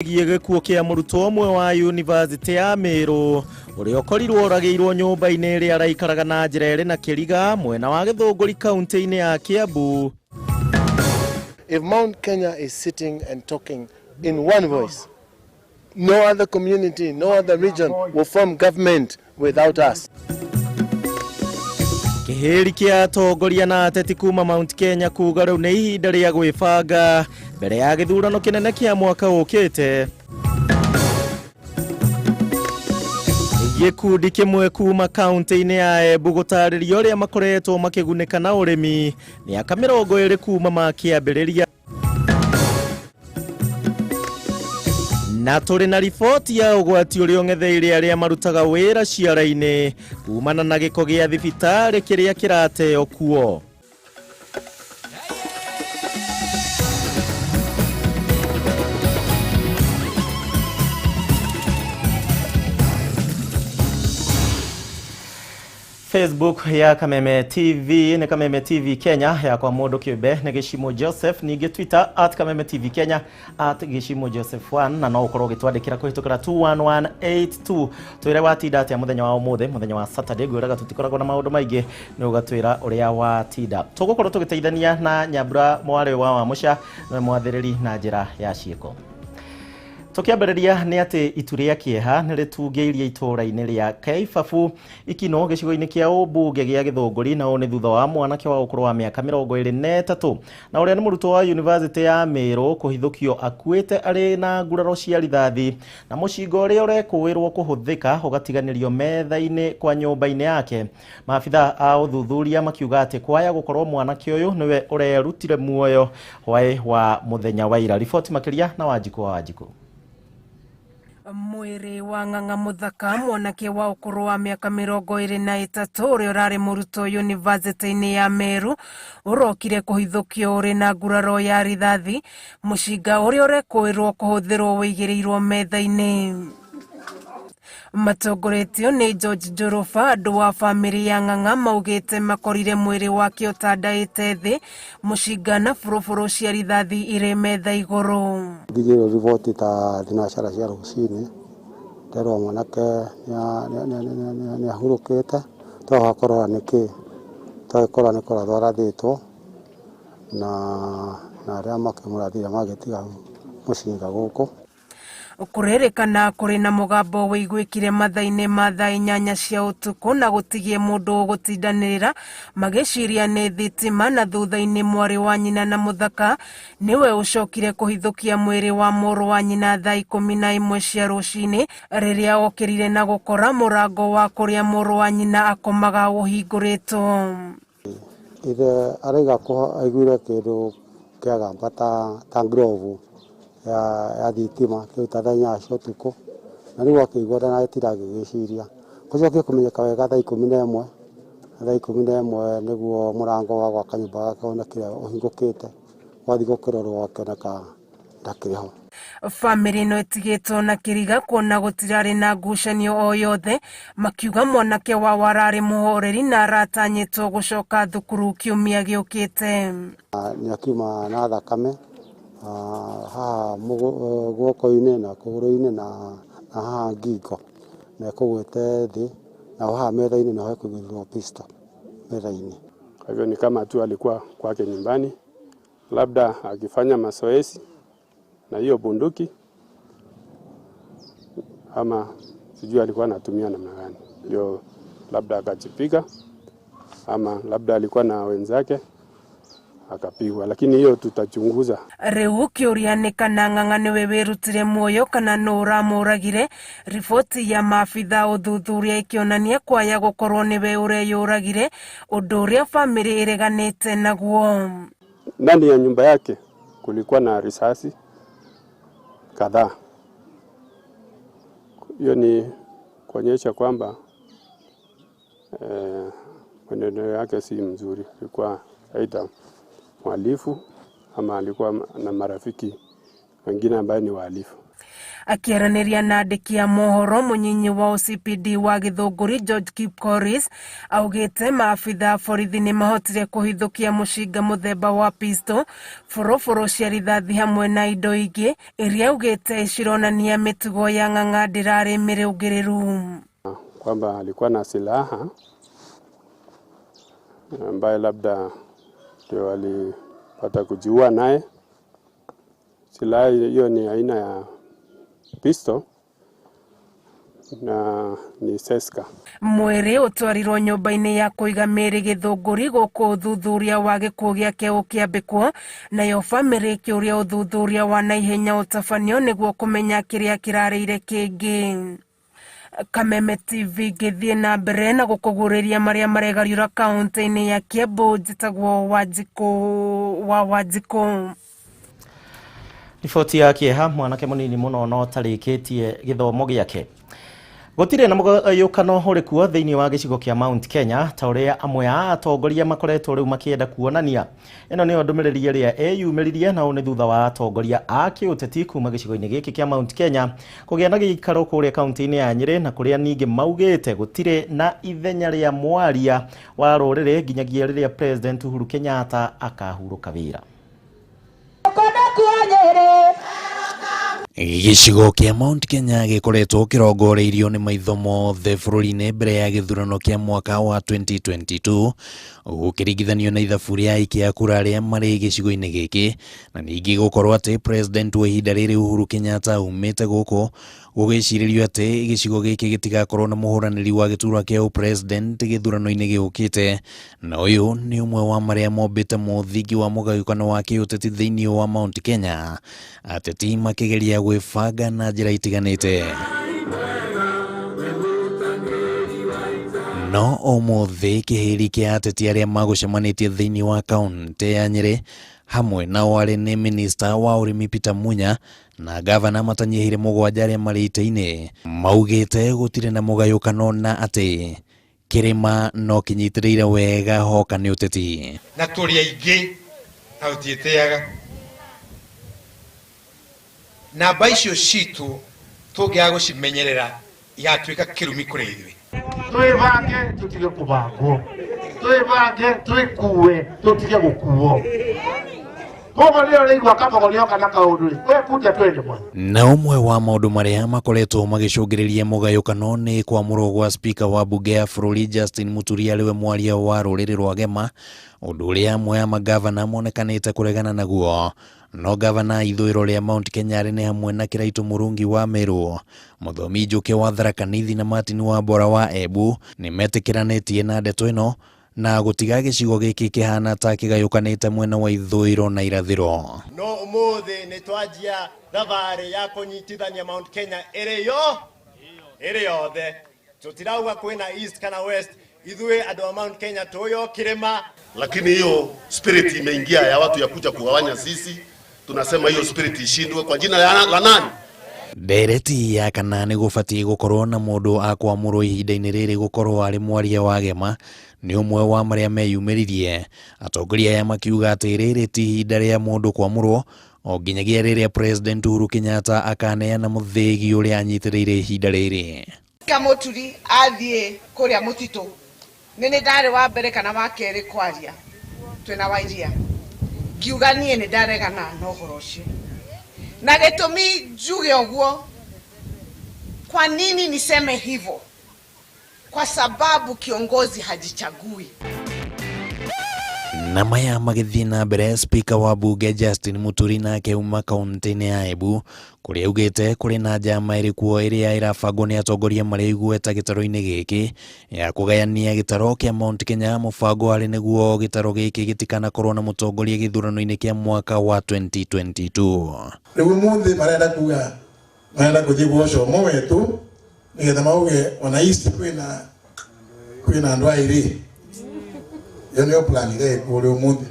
Ĩgiĩ gĩkuũ kĩa mũrutwo ũmwe wa yunivasĩtĩ ya Meru ũrĩa ũkorirwo oragĩirwo nyũmba-inĩ ĩrĩa araikaraga na njĩra ĩrĩ na kĩriga mwena wa Gĩthũngũri kaunti-inĩ ya Kiambu. If Mount Kenya is sitting and talking in one voice, no other community, no other region will form government without us. Kĩhĩri kĩa atongoria na ateti kuma Mount Kenya kuga rĩu nĩ ihinda rĩa gwĩbanga mbere ya gĩthurano kĩnene kĩa mwaka ũkĩte. Gĩkundi kĩmwe kuma kaunti-inĩ ya Embu gũtarĩria ũrĩa makoretwo makĩgunĩka na ũrĩmi mĩaka 20 kuma makĩambĩrĩria. Na tũrĩ na riboti ya ũgwati ũrĩa ũng'etheire arĩa marutaga wĩra ciara-inĩ kumana na gĩko gĩa thibitarĩ kĩrĩa kĩrateo kuo. Facebook ya Kameme TV nĩ Kameme TV Kenya, yakwa mũndũ kĩũmbe nĩ Gĩcimo Joseph, ningĩ Twitter at Kameme TV Kenya, at Gĩcimo Joseph 1, na no ũkorwo ũgĩtwandĩkĩra kũhĩtũkĩra 21182 twĩre watinda atĩa mũthenya wa ũmũthĩ, mũthenya wa Saturday. Ngwĩraga tũtikoragwo na maũndũ maingĩ, nĩ ũgatwĩra ũrĩa watinda. Tũgũkorwo tũgĩteithania na Nyambura mwarĩ wa Wamũca, nĩwe mwathĩrĩri na njĩra ya ciĩko. Tũkĩambĩrĩria nĩ atĩ itu rĩa kĩeha nĩ rĩtungĩirie itũũra-inĩ rĩa Kaibabu Ikino gĩcigo-inĩ kĩa ũmbunge gĩa Gĩthũngũri, na ũũ nĩ thutha wa mwanake wa ũkũrũ wa mĩaka 23 na ũrĩa nĩ mũrutwo wa yunivasĩtĩ ya Meru kũhithũkio akuĩte arĩ na nguraro cia rithathi na mũcinga ũrĩa ũrekũĩrwo kũhũthĩka ũgatiganĩrio metha-inĩ kwa nyũmba-inĩ yake. Maabitha a ũthuthuria makiuga atĩ kwaya gũkorwo mwanake ũyũ nĩwe ũrerutire muoyo hwaĩ wa mũthenya wa ira. Riboti makĩria na Wanjikũ wa Wanjikũ. Mwĩrĩ wa Ng'ang'a Mũthaka, mwanake wa ũkũrũ wa mĩaka 23 ũrĩa ũrarĩ mũrutwo yunivasĩtĩ-inĩ ya Meru, ũrokire kũhithũkio ũrĩ na nguraro ya rithathi, mũcinga ũrĩa ũrekũĩrwo kũhũthĩrwo wĩigĩrĩirwo metha-inĩ. Matongoretio nĩ George Njoroba, andũ a bamĩrĩ ya Ng'ang'a maugĩte makorire mwĩrĩ wake ũtandaĩte thĩ, mũcinga na buruburu cia rithathi irĩ metha igũrũ. Nginyĩrwo riboti ta thinacara cia rũcinĩ, nderwo mwanake nĩ ahurũkĩte, twahoka kũrora nĩkĩ, twagĩkora nĩ kũrathwo arathĩtwo, na arĩa makĩmũrathire magĩtiga mũcinga gũkũ. Kũrerĩkana kũrĩ na mũgambo wĩiguĩkire mathaa-inĩ ma thaa 8 cia ũtukũ na gũtigie mũndũ ũgũtindanĩrĩra magĩciria nĩ thitima, na thutha-inĩ mwarĩ wa nyina na Mũthaka nĩwe ũcokire kũhithũkia mwĩrĩ wa mũrũ wa nyina thaa 11 cia rũcinĩ rĩrĩa okĩrire na gũkora mũrango wa kũrĩa mũrũ wa nyina akomaga ũhingũrĩtwo. Ithe araiga aiguire kĩndũ kĩagamba ta glove ya thitima kĩruta thaa 8 cia ũtukũ, na rĩu akĩigua ndanatinda agĩgĩciria. Gũcokia kũmenyeka wega thaa 11, thaa 11 nĩguo mũrango wa gwaka nyũmba gake wonekire ũhingũkĩte, wathiĩ gũkĩrorwo akĩoneka ndakĩrĩ ho. Bamĩrĩ ĩno ĩtigĩtwo na kĩriga kuona gũtirarĩ na ngucanio o yothe, makiuga mwanake wao ararĩ mũhoreri na aratanyĩtwo gũcoka thukuru kiumia gĩũkĩte. Nĩ akiuma na thakame haha guoko-inĩ na kũgũrũ-inĩ na haha ngingo, na ekũgwĩte thĩ, na haha metha-inĩ naho ekũigĩrĩrwo pistol metha-inĩ. Kwa hivyo ni kama tu alikuwa kwake nyumbani, labda akifanya mazoezi na hiyo bunduki, ama sijui alikuwa anatumia namna gani, ndio labda akajipiga, ama labda alikuwa na wenzake akapigwa, lakini hiyo tutachunguza. Rĩu kĩũria nĩ kana Ng'ang'a nĩwe wĩrutire muoyo kana nũ ũramũragire. Riboti ya maabitha ũthuthuria ĩkĩonania kwaya gũkorwo nĩwe ũreyũragire, ũndũ ũrĩa bamĩrĩ ĩreganĩte naguo. Ndani ya nyumba yake kulikuwa na risasi kadhaa. Hiyo ni kuonyesha kwamba mwenendo yake si mzuri, alikuwa aidha mhalifu ama alikuwa na marafiki wengine ambaye ni wahalifu. Akĩaranĩria na andĩki a mohoro, mũnyinyi wa OCPD wa Gĩthũngũri George Kipkoris augĩte maabitha a borithi nĩmahotire kũhithũkia mũcinga mũthemba wa pistol, boroboro cia rithathi hamwe na indo ingĩ iria augĩte cironania mĩtugo ya ng'ang'a ndĩrarĩ mĩrũngĩrĩru. Kwamba alikuwa na silaha ambaye labda ndio alipata kujiua naye. Silaha hiyo ni aina ya pistol na ni seska. Mwĩrĩ ũtwarirwo nyũmba-inĩ ya kũiga mĩĩrĩ Gĩthũngũri gũkũ ũthuthuria wa gĩkuũ gĩake ũkĩambĩkwo, nayo bamĩrĩ ĩkĩũria ũthuthuria wa naihenya ũtabanio nĩguo kũmenya kĩrĩa kĩrarĩire kĩngĩ. Kameme TV ngĩthiĩ na mbere na gũkũguũrĩria marĩa maregariũra kaunti-inĩ ya Kiambu. Njĩtagwo Wanjikũ wa Wanjikũ. Riboti ya kĩeha, mwanake mũnini mũno no tarĩkĩtie gĩthomo gĩake. Gũtirĩ na mũgayũkano ũrĩ kuo thĩinĩ wa gĩcigo kĩa Mount Kenya ta ũrĩa amwe a atongoria makoretwo rĩu makĩenda kuonania. Ĩno nĩyo ndũmĩrĩri ĩrĩa ĩyumĩririe, na ũũ nĩ thutha wa atongoria a kĩũteti kuma gĩcigo-inĩ gĩkĩ kĩa Mount Kenya kũgĩa na gĩikaro kũrĩa kaunti-inĩ ya Nyĩrĩ, na kũrĩa ningĩ maugĩte gũtirĩ na ithenya rĩa mwaria wa rũrĩrĩ nginyagia rĩrĩa President Uhuru Kenyatta akahurũka wĩra. Gĩcigo kĩa Mount Kenya gĩkoretwo kĩrongoreirio nĩ maitho mothe bũrũri-inĩ mbere ya gĩthurano kĩa mwaka wa 2022, gũkĩringithanio na ithabu rĩa aikia a kura arĩa marĩ gĩcigo-inĩ gĩkĩ, na ningĩ gũkorwo atĩ President wa ihinda rĩrĩ Uhuru Kenyatta aumĩte gũkũ, gũgĩcirĩrio atĩ gĩcigo gĩkĩ gĩtigakorwo na mũhũranĩri wa gĩturwa kĩa ũpresident gĩthurano-inĩ gĩũkĩte. Na ũyũ nĩ ũmwe wa marĩa mombĩte mũthingi wa mũgayũkano wa kĩũteti thĩinĩ wa Mount Kenya, ateti makĩgeria gwĩbanga na njĩra itiganĩte. No ũmũthĩ kĩhĩri kĩa ateti arĩa magũcemanĩtie thĩinĩ wa kaũntĩ ya Nyĩrĩ, hamwe nao arĩ nĩ minista wa ũrĩmi Peter Munya na gavana matanyihĩire mũgwanja arĩa marĩ itĩ-inĩ, maugĩte gũtirĩ na mũgayũkano na atĩ kĩrĩma no kĩnyitĩrĩire wega hoka nĩ ũteti. Na tũrĩ aingĩ na tũtiĩtĩaga. Namba icio citũ tũngĩaga gũcimenyerera igatuĩka kĩrumi kũrĩ ithuĩ. Twĩbange tũtige kũbangwo, twĩbange twĩkue tũtige gũkuo. Koguo nĩyo ũraigua kamũgũrĩ oka na kaũndũ rĩ, we kunja twende mwana. Na ũmwe wa maũndũ marĩa makoretwo magĩcũngĩrĩria mũgayũkano nĩ kwamũrwo gwa spika wa mbunge ya bũrũri Justin Muturi arĩwe mwaria wa rũrĩrĩ rwa Gema, ũndũ ũrĩa amwe a magavana monekanĩte kũregana naguo. No gavana ithũĩro rĩa Mount Kenya arĩ nĩ hamwe na Kĩraitũ Mũrungi wa Meru, Mũthomi Njũkĩ wa Tharaka Nithi na Martin Wambora wa Embu nĩ metĩkĩranĩtie na ndeto ĩno na gũtiga gĩcigo gĩkĩ kĩhana ta kĩgayũkanĩte mwena wa ithũĩro na irathĩro. No ũmũthĩ nĩ twanjia thabarĩ ya kũnyitithania Mount Kenya ĩrĩ yothe. Tũtirauga kwĩna east kana west, ithuĩ andũ a Mount Kenya tũyo kĩrĩma. Lakini hiyo spirit imeingia ya watu ya kuja kugawanya sisi, tunasema hiyo spirit ishindwe kwa jina la nani? Ndereti ya kana nĩ gũbatiĩ gũkorwo na mũndũ akwamũrwo ihinda-inĩ rĩrĩ gũkorwo arĩ mwaria wa Gema nĩ ũmwe wa marĩa meyumĩririe. Atongoria aya makiuga atĩ rĩrĩ ti ihinda rĩa mũndũ kwamũrwo o nginyagia rĩrĩa President Uhuru Kenyatta akaneana mũthĩgi ũrĩa anyitĩrĩire ihinda rĩrĩ. Kamũturi athiĩ kũrĩa mũtitũ, nĩ nĩ ndarĩ wa mbere kana wa kerĩ kwaria twĩna Wairia, ngiuga niĩ nĩ ndaregana na ũhoro ũcio, na gĩtũmi njuge ũguo. Kwa nini niseme hivyo? Kwa sababu kiongozi hajichagui. Na maya magĩthiĩ na mbere, spika wa bunge Justin Muturi nake uma kaunti-inĩ ya Embu kũrĩa augĩte kũrĩ na njama ĩrĩ kuo ĩrĩa ĩrabangwo nĩ atongoria marĩ igweta gĩtarũ-inĩ gĩkĩ ya kũgayania gĩtarũ kĩa Mount Kenya, mũbango arĩ nĩguo gĩtarũ gĩkĩ gĩtikanakorwo na mũtongoria gĩthurano-inĩ kĩa mwaka wa 2022. Rĩu ũmũthĩ marenda kuga marenda kũthiĩ guoca ũmwe wetũ nĩgetha mauge ona East kwĩna andũ aĩrĩ. Ĩyo nĩyo plan ĩrĩa ĩkũrĩa ũmũthĩ.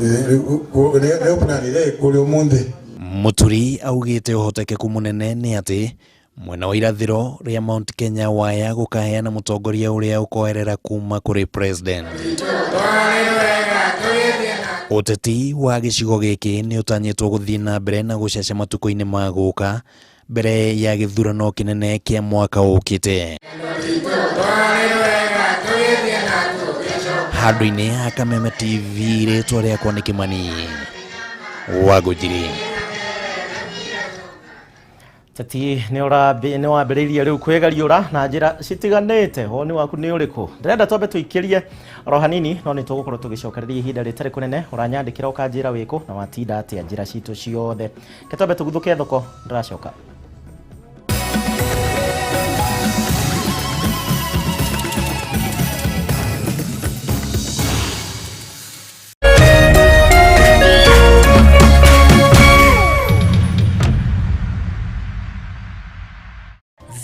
Nĩyo plan ĩrĩa ĩkũrĩa ũmũthĩ. Muturi augĩte ũhotekeku mũnene nĩ atĩ mwena wa irathĩro rĩa Mount Kenya waya gũkaheana mũtongoria ũrĩa ũkoerera kuma kũrĩ president. Ũteti wa gĩcigo gĩkĩ nĩ ũtanyĩtwo gũthiĩ na mbere na gũceca matukũ-inĩ ma gũka mbere ya gĩthurano kĩnene kĩa mwaka ũkĩte. Handũ-inĩ ha Kameme TV, rĩtwa rĩakwa nĩ Kĩmani wa Ngũnjiri. Teti nĩ wambĩrĩirie rĩu kwĩgariũra na njĩra citiganĩte. Woni waku nĩ ũrĩkũ? Ndĩrenda twambe tũikĩrie oro hanini, no nĩ tũgũkorwo tũgĩcokereria ihinda rĩtarĩ kũnene. Ũranyandĩkĩra ũkanjĩra wĩkũ na watinda atĩa njĩra citũ ciothe. Ke twambe tũguthũke thoko, ndĩracoka.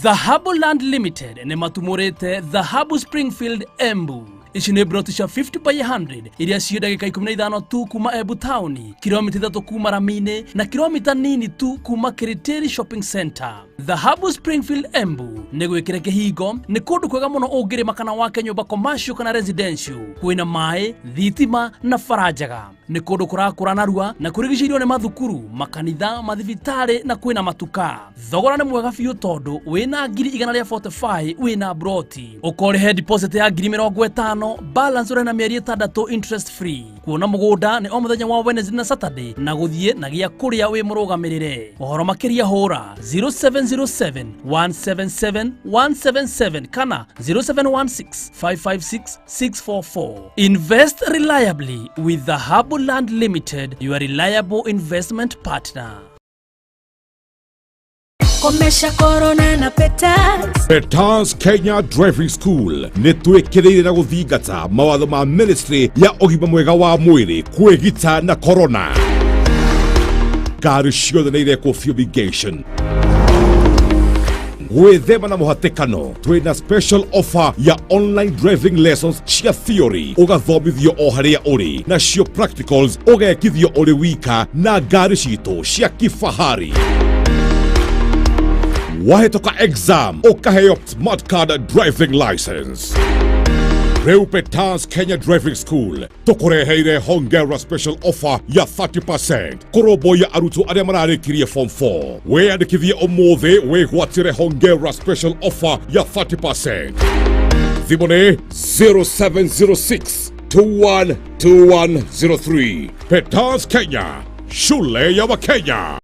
Dhahabu Land Limited nĩ matumũrĩte Dhahabu Springfield Embu. Ici nĩ broti cia 50 by 100 iria ciĩ ndagĩka 15 tu kuma Embu taũni, kilomita 3 kuma Ramini na kilomita nini tu kuma Kiritiri Shopping Center. Dhahabu Springfield Embu nĩ gwĩkĩre kĩhingo, nĩ kũndũ kwega mũno ũngĩrĩma kana wake nyũmba commercial kana residential, kwĩna maĩ, thitima na bara njega. Nĩ kũndũ kũrakũra narua na kũrigicĩirio nĩ mathukuru, makanitha, mathibitarĩ na kwĩna matuka. Thogora nĩ mwega biũ tondũ wĩna ngiri igana rĩa 45 wĩna broti. Ũkorĩhe deposit ya ngiri mĩrongo ĩtano, balance ũrĩhe na mĩeri ĩtandatũ interest free. Kuona mũgũnda nĩ o mũthenya wa Wednesday na Saturday na gũthiĩ na gĩa kũrĩa wĩ mũrũgamĩrĩre. Ũhoro makĩria hũra 0707 177 177 kana 0716 556 644. Invest reliably with Dhahabu Land Limited, your reliable investment partner. Komesha corona na Petals. Petals Kenya Driving School nĩ twĩkĩrĩire na gũthingata mawatho ma ministry ya ũgima mwega wa mwĩrĩ kwĩgita na corona. Ngari ciothe nĩ irekwo fumigation. Gwĩthema na mũhatĩkano, twĩna special offer ya online driving lessons cia theory ũgathomithio o harĩa ũrĩ, nacio practicals ũgekithio ũrĩ wika na ngari citũ cia kifahari. Wahĩtũka exam ũkaheo smart card driving license. Rĩu Petals Kenya Driving School tũkũreheire hongera special offer ya 30% kũrũmbũiya arutwo arĩa mararĩkirie form 4. Wĩyandĩkithie ũmũthĩ wĩgwatĩre hongera special offer ya 30%. Thimũ nĩ 0706 212103. Petals Kenya, shule ya Wakenya.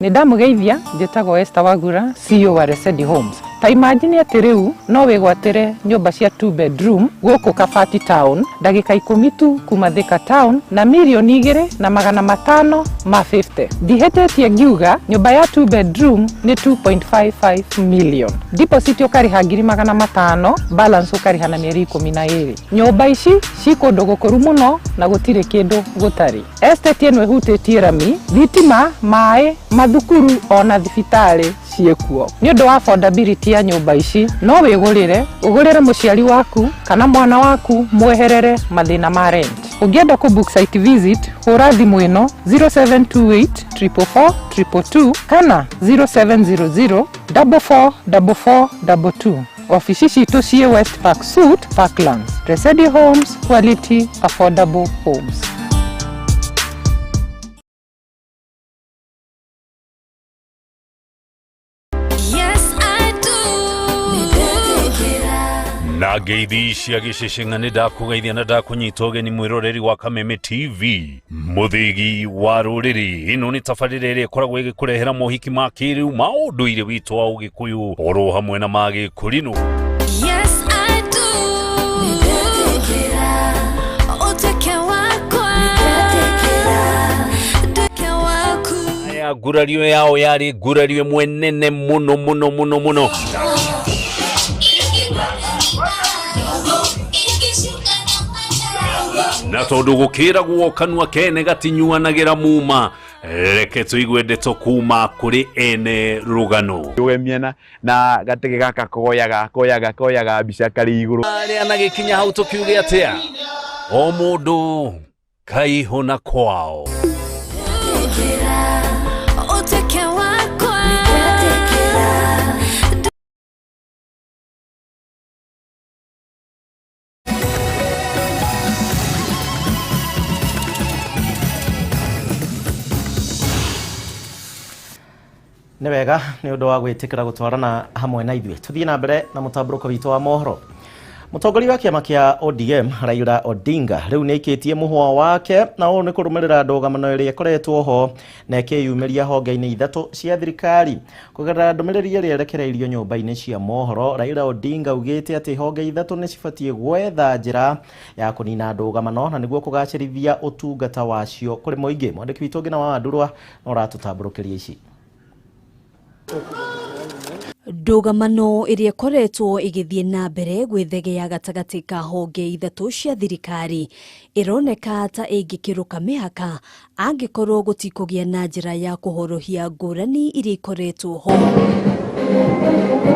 Nĩ ndamũgeithia, njĩtagwo Esther Wagura, CEO wa Resedi Homes. Ta imagine atĩ rĩu no wĩgwatĩre nyũmba cia 2 bedroom gũkũ Kabati town, ndagĩka 10 tu kuma Thika town na mirioni igĩrĩ na magana matano ma 50. Ndihĩtĩtie ngiuga nyũmba ya 2 bedroom nĩ 2.55 million. Deposit ũkarĩha ngiri magana matano, balance ũkarĩha na mĩeri 12. Nyũmba ici ci kũndũ gũkũru mũno na gũtirĩ kĩndũ gũtarĩ. Estate ĩno ĩhutĩtie rami, thitima, maĩ, mathukuru ona thibitarĩ ciĩkuo. Nĩ ũndũ wa affordability ya nyũmba ici, no wĩgũrĩre, ũgũrĩre mũciari waku kana mwana waku mweherere mathĩna ma rent. Ũngĩenda kũ book site visit, hũra thimũ ĩno 0728 444 222 kana 0700 44 44 22. Ofici citũ ciĩ West Park Suite, Parklands. Resedi Homes, quality affordable homes. Yes, I do. Na ngeithi cia gĩcĩcĩng'a nĩ ndakũgeithia na ndakũnyita ũgeni mwĩroreri wa Kameme TV mũthĩgi wa rũrĩrĩ. Ĩno nĩ tabarĩra ĩrĩa ĩkoragwo ĩgĩkũrehera mohiki ma kĩrĩu ma ũndũire witũ wa ũgĩkũyũ oro hamwe na ma gĩkũrinũ. Yes, I do. Ũtuĩke wakwa. Nduĩke waku. Aya ngurario yao yarĩ ngurario ĩmwe nene mũno mũno mũno mũno. Na tondũ gũkĩragwo kanua kene gatinyuanagĩra muma, reke tũigue ndeto kuma kũrĩ ene rũgano. Rũgemia na gatege gaka koyaga koyaga koyaga mbica karĩ igũrũ. Arĩa na gĩkinya hau tũkiuge atĩa, o mũndũ kaihũ na kwao. Ũtuĩke wakwa. Nĩ wega nĩ ũndũ wa gwĩtĩkĩra gũtwarana hamwe na ithuĩ. Tũthiĩ na mbere na mũtambũrũko witũ wa mohoro. Mũtongoria wa kĩama kĩa ODM Raila Odinga rĩu nĩ aikĩtie mũhwa wake, na ũũ nĩ kũrũmĩrĩra ndũgamano ĩrĩa ĩkoretwo ho na ĩkĩyumĩria honge-inĩ ithatũ cia thirikari. Kũgerera ndũmĩrĩri ĩrĩa ĩrekereirio nyũmba-inĩ cia mohoro, Raila Odinga augĩte atĩ honge ithatũ nĩ cibatiĩ gwetha njĩra ya kũnina ndũgamano na nĩguo kũgacĩrithia ũtungata wacio kũrĩ mũingĩ. Mwandĩki witũ Ngina wa Wandurwa no ũratũtambũrũkĩria ici. Ndũgamano ĩrĩa ĩkoretwo ĩgĩthiĩ na mbere gwĩthegea gatagatĩ ka honge ithatũ cia thirikari ĩroneka ta ĩngĩkĩrũka mĩhaka angĩkorwo gũtikũgĩa na njĩra ya kũhorohia ngũrani iria ikoretwo ho.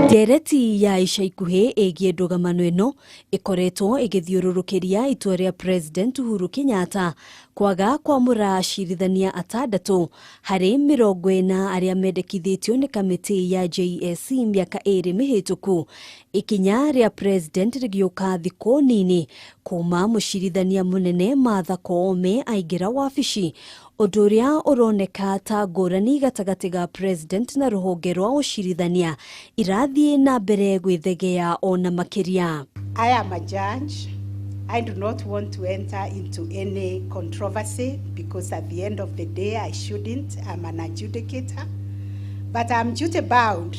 Ndereti ya ica ikuhĩ ĩgiĩ ndũgamano ĩno ĩkoretwo ĩgĩthiũrũrũkĩria itua rĩa President Uhuru Kenyatta kwaga kwamũra acirithania atandatũ harĩ 40 arĩa mendekithĩtio nĩ kamĩtĩ ya JSC mĩaka 2 mĩhĩtũku. Ikinya rĩa President rĩgĩũka thikũ nini kuma mũcirithania mũnene Martha Koome aingĩra wabici, ũndũ ũrĩa ũroneka ta ngũrani gatagatĩ ga President na rũhonge rwa ũcirithania irathiĩ na mbere gwĩthegea ona makĩria. I am a judge. I do not want to enter into any controversy because at the end of the day I shouldn't. I'm an adjudicator. But I'm duty bound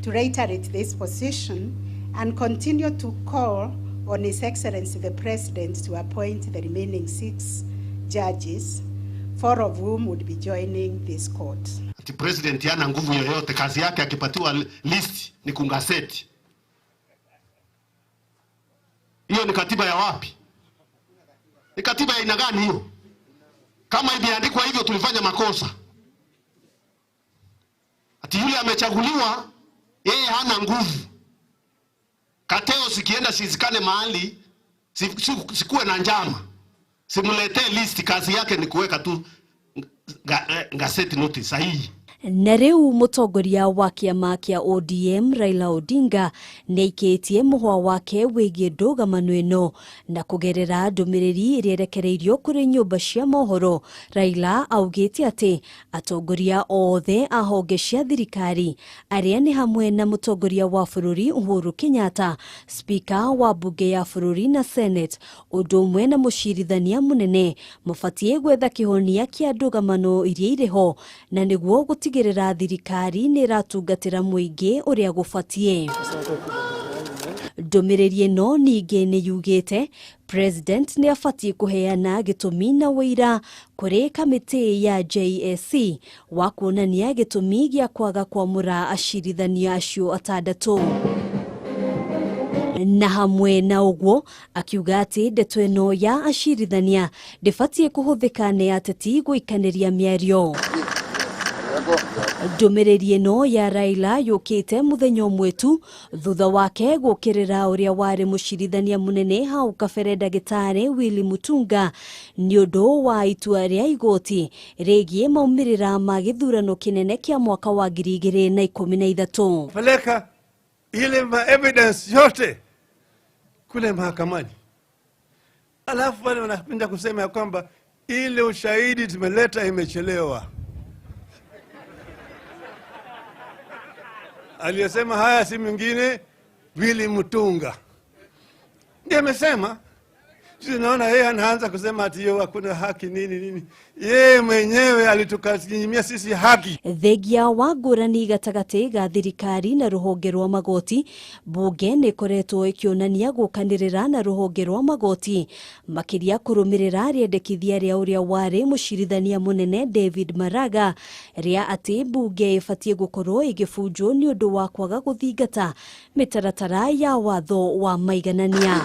to reiterate this position and continue to call on His Excellency the President to appoint the remaining 6 judges, 4 of whom would be joining this court. Ati President hana nguvu yoyote, kazi yake akipatiwa list ni kungaseti. Hiyo ni katiba ya wapi? Ni katiba ya aina gani hiyo? Kama imeandikwa hivyo tulifanya makosa. Ati yule amechaguliwa yeye hana nguvu. Kateo sikienda sizikane mahali, sikuwe na njama. Simuletee list, kazi yake ni kuweka tu gazeti notice sahihi. Na rĩu mũtongoria wa kĩama kĩa ODM Raila Odinga nĩaikĩtie mũhwa wake wĩgiĩ ndũgamano ĩno na kũgerera ndũmĩrĩri ĩrĩa ĩrekereirio kũrĩ nyũmba cia mohoro. Raila augĩte atĩ atongoria othe a honge cia thirikari arĩa nĩ hamwe na mũtongoria wa bũrũri Uhuru Kenyatta, Speaker wa bunge ya bũrũri na Senate, ũndũ ũmwe na mũcirithania mũnene mabatiĩ gwetha kĩhonia kĩa ndũgamano iria irĩ ho na nĩguo gũtigĩrĩra thirikari nĩ ĩratungatĩra mũingĩ ũrĩa gũbatiĩ. Ndũmĩrĩri ĩno ningĩ nĩ yugĩte President nĩ abatiĩ kũheana gĩtũmi na ũira kũrĩ kamĩtĩ ya JSC wa kuonania gĩtũmi gĩa kwaga kwamũra acirithania acio atandatũ. Na hamwe na ũguo akiuga atĩ ndeto ĩno ya acirithania ndĩbatiĩ kũhũthĩka nĩ ateti gũikanĩria mĩario. Ndũmĩrĩri ĩno ya Raila yũkĩte mũthenya ũmwe tu thutha wake gũkĩrĩra ũrĩa warĩ mũcirithania mũnene hau kabere ndagĩtarĩ Willy Mutunga nĩ ũndũ wa itua rĩa igoti rĩgiĩ maumĩrĩra ma gĩthurano kĩnene kĩa mwaka wa 2013. Peleka ile evidence yote kule mahakamani, alafu wale wanapenda kusema ya kwamba ile ushahidi tumeleta imechelewa. Aliyesema haya si mwingine Willy Mutunga. Ndiye amesema. Tunaona yeye anaanza kusema ati yeye hakuna haki nini nini. Yeye mwenyewe alitukanyimia sisi haki. Thengia wa ngũrani gatagatĩ ga thirikari na rũhonge rwa magoti, bunge nĩ ĩkoretwo ĩkĩonania gũkanĩrĩra na rũhonge rwa magoti makĩria kũrũmĩrĩra rĩendekithia rĩa ũrĩa warĩ mũcirithania mũnene David Maraga rĩa atĩ bunge ĩbatiĩ gũkorwo ĩgĩbunjwo nĩ ũndũ wa kwaga gũthingata mĩtaratara ya watho wa maiganania.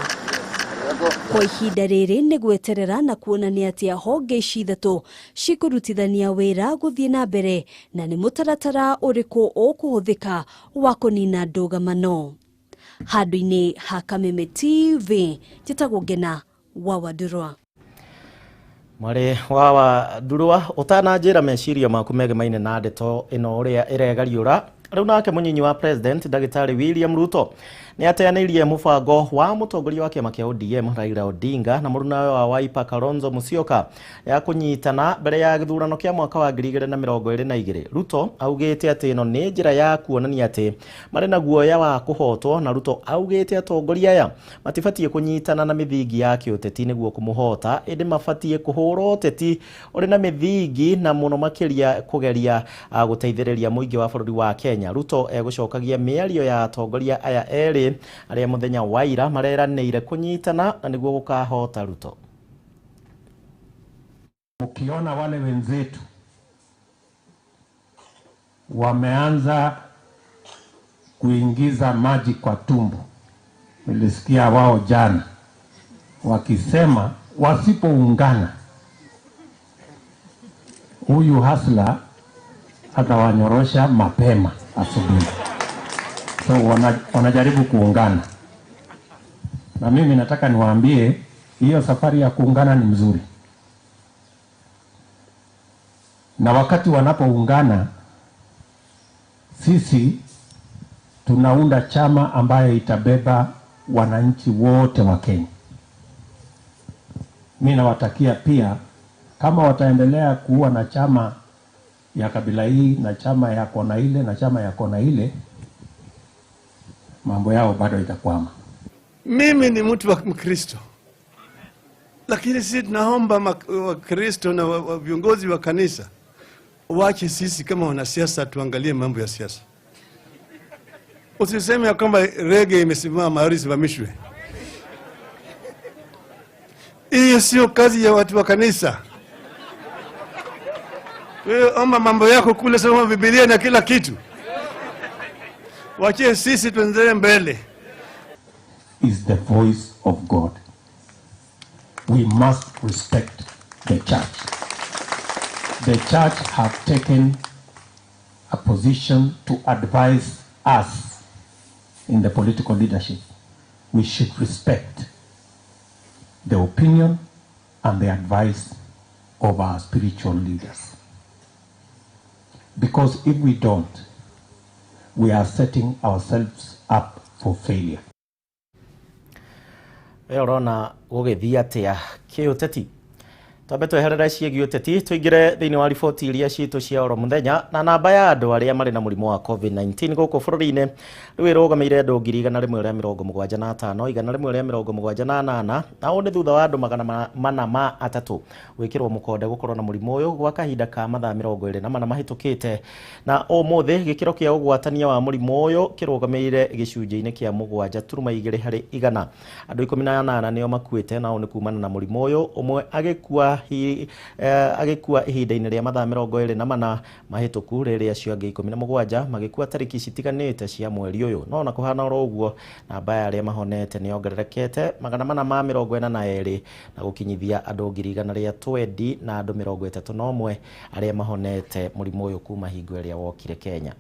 Kwa ihinda rĩrĩ nĩ gweterera na kuonania atĩ honge ici ithatũ cikũrutithania wĩra gũthiĩ na mbere na nĩ mũtaratara ũrĩkũ ũkũhũthĩka wa kũnina ndũgamano. Handũ-inĩ ha Kameme TV, njĩtagwo Ngena wa Wandurwa. Mwarĩ wa Wandurwa, ũtananjĩra meciria maku megemaine na ndeto ĩno ũrĩa ĩregariũra. Rĩu nake mũnyinyi wa President Ndagĩtarĩ William Ruto Nĩ ateanĩirie mũbango wa mũtongoria wa kĩama kĩa ODM Raila Odinga na mũrunawe wa Wiper Kalonzo Musyoka ya kũnyitana mbere ya gĩthurano kĩa mwaka wa 2022. Ruto augĩte atĩ ĩno nĩ njĩra ya kuonania atĩ marĩ na guoya wa kũhotwo, na Ruto augĩte atongoria aya matibatiĩ kũnyitana na mĩthingi ya kĩũteti nĩguo kũmũhota, ĩndĩ mabatiĩ kũhũra ũteti ũrĩ na mĩthingi na mũno makĩria kũgeria gũteithĩrĩria mũingĩ wa bũrũri wa Kenya. Ruto egũcokagia mĩario ya atongoria aya erĩ arĩa mũthenya wa ira mareranĩire kũnyitana na nĩguo gũkahota Ruto. Ukiona wale wenzetu wameanza kuingiza maji kwa tumbo, nilisikia wao jana wakisema wasipoungana huyu hasla atawanyorosha mapema asubuhi. So wanajaribu kuungana, na mimi nataka niwaambie hiyo safari ya kuungana ni mzuri, na wakati wanapoungana sisi tunaunda chama ambayo itabeba wananchi wote wa Kenya. Mimi nawatakia pia, kama wataendelea kuwa na chama ya kabila hii na chama ya kona ile na chama ya kona ile, mambo yao bado itakwama. Mimi ni mtu wa Mkristo, lakini sisi tunaomba Wakristo na viongozi wa kanisa waache sisi kama wanasiasa tuangalie mambo ya siasa. Usiseme ya kwamba rege imesimama mahali isimamishwe. Hiyo sio kazi ya watu wa kanisa. Wewe omba mambo yako kule, soma Biblia na kila kitu. Wache sisi tuendelee mbele. Is the voice of God. We must respect the church. The church have taken a position to advise us in the political leadership. We should respect the opinion and the advice of our spiritual leaders. Because if we don't, we are setting ourselves up for failure. We ũrona gũgĩthiĩ atĩa kĩũteti? Twambe tweherere ciĩgiĩ ũteti tũingĩre thĩinĩ wa riboti iria citũ cia oro mũthenya. Na namba ya andũ arĩa marĩ na mũrimũ wa COVID-19 gũkũ bũrũri-inĩ rĩu ĩrũgamĩire andũ 175 178, na ũũ nĩ thutha wa andũ 403 gwĩkĩrwo mũkonde gũkorwo na mũrimũ ũyũ gwa kahinda ka mathaa 24 mahĩtũkĩte. Na ũmũthĩ gĩkĩro kĩa ũgwatania wa mũrimũ ũyũ kĩrũgamĩire gĩcunjĩ-inĩ kĩa 7.2 harĩ igana. Andũ 18 nĩo makuĩte, na ũũ nĩ kumana na mũrimũ ũyũ, ũmwe agĩkua ihinda-inĩ rĩa mathaa 24 mahĩtũku, rĩrĩa acio angĩ 17 magĩkua tarĩki citiganĩte cia mweri ũyũ. No ona kũhana oro ũguo, namba ya arĩa mahonete nĩ yongererekete 442 na gũkinyithia andũ 120 na andũ 31 arĩa mahonete mũrimũ ũyũ kuma hingo ĩrĩa wokire Kenya.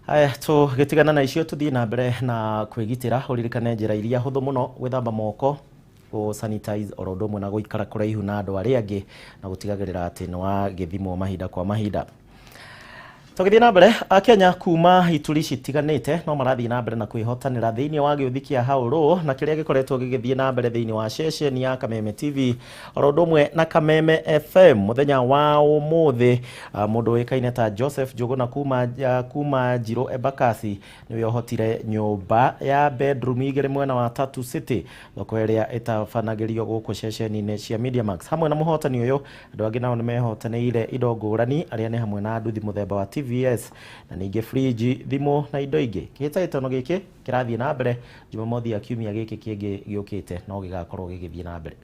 Aya, tũgĩtigana na icio tũthiĩ na mbere na kwĩgitĩra. Ũririkane njĩra iria hũthũ mũno: gwĩthamba moko, gũ sanitize, oro ũndũ ũmwe na gũikara kũraihu na andũ arĩa angĩ, na gũtigagĩrĩra atĩ nĩ wagĩthimwo mahinda kwa mahinda. Tũgĩthiĩ na mbere, Akenya kuma ituri citiganĩte no marathiĩ na mbere na kwĩhotanĩra thĩinĩ wa gĩũthi kĩa Haũrũ na kĩrĩa gĩkoretwo gĩgĩthiĩ na mbere thĩinĩ wa ceceni ya Kameme TV oro ũndũ ũmwe na Kameme FM. Mũthenya wa ũmũthĩ mũndũ ũĩkaine ta Joseph Njũgũna kuma Njirũ Embakasi nĩwe ũhotire nyũmba ya bedroom 2 mwena wa Tatu City, thoko ĩrĩa ĩtabanagĩrio gũkũ ceceni-inĩ cia Mediamax. Hamwe na mũhotani ũyũ, andũ angĩ nao nĩmehotanĩire indo ngũrani, arĩa nĩ hamwe na nduthi mũthemba wa TVS na ningĩ friji, thimũ na indo ingĩ. Kĩhĩtahĩtano gĩkĩ kĩrathiĩ na mbere Jumamothi ya kiumia gĩkĩ kĩngĩ gĩũkĩte, no gĩgakorwo gĩgĩthiĩ na mbere.